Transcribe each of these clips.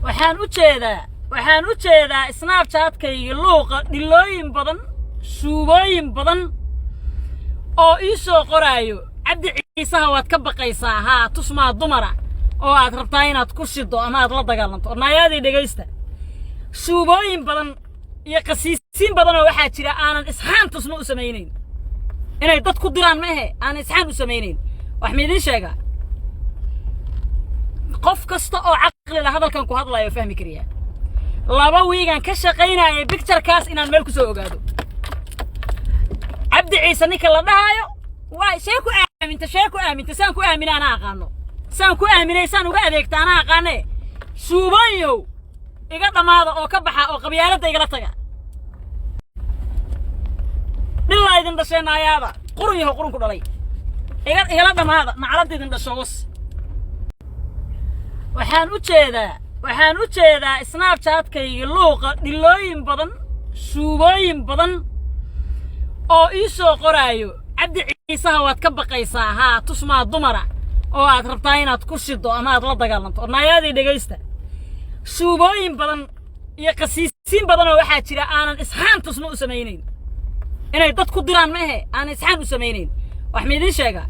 Waxaan u jeedaa Snapchatkayga luuqa dhilooyin badan, shuubooyin badan oo ii soo qoraayo: "Cabdi Ciisaha waad ka baqaysaa, haa, tusmaa dumara oo aad rabtaa inaad ku shido ama aad la dagaalanto." Naayaadii, dhegaysta. Shuubooyin badan iyo qasiisiin badanoo waxaa jira aanan isxaan tusma u samaynayn, inay dad ku diraan ma ahe, aanan isxaan u samaynayn. Wax ma idiin sheegaa? Qof kasta oo caqli la hadalkan ku hadlayo fahmi kariyaa. 2 wiigaan ka shaqaynayay picturekaas inaan meel ku soo ogaado. Cabdi Ciise ninka la dhahaayo waa shee ku aaminta, shee ku aaminta? Saan ku aamina anaa aqaano, saan ku aaminay, saan uga adeegta anaa aqaane. Shuubanyow, iga dhammaada oo ka baxa oo qabyaaladda igala taga. Dhilaa idin dhashee, naayaada, qurun yahow, qurun ku dhalay, iga igala dhammaada, nacladda idin dhasho was. Waxaan u jeedaa Snapchatkayga luuqa dhilooyin badan, shuubooyin badan oo ii soo qoraayo: "Cabdi Ciisaha waad ka baqaysaa, haa, tusmaa dumara oo aad rabtaa inaad ku shido ama aad la dagaalanto." Naayaadii, dhegaysta. Shuubooyin badan iyo qasiisiin badanoo waxaa jira aanan isxaan tusma u samaynayn, inay dad ku diraan ma ahe, aanan isxaan u samaynayn. Wax ma idiin sheegaa?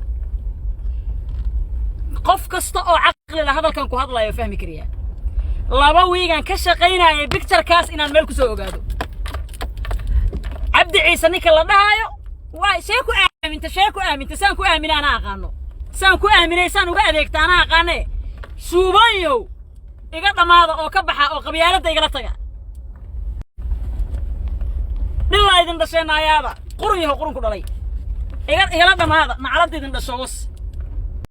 Qof kasta oo caqli la hadalkan ku hadlayo fahmi kariyaa. 2 wiigaan ka shaqaynayay picturekaas inaan meel ku soo ogaado. Cabdi Ciise ninka la dhahaayo waa shee ku aaminta, shee ku aaminta? Saan ku aamina anaa aqaano, saan ku aaminay, saan uga adeegta anaa aqaane. Shuubanyow, iga dhammaada oo ka baxa oo qabyaaladda igala taga. Dhilaa idin dhashee, naayaada, qurun yahow, qurun ku dhalay, iga igala dhammaada, nacladda idin dhasho was.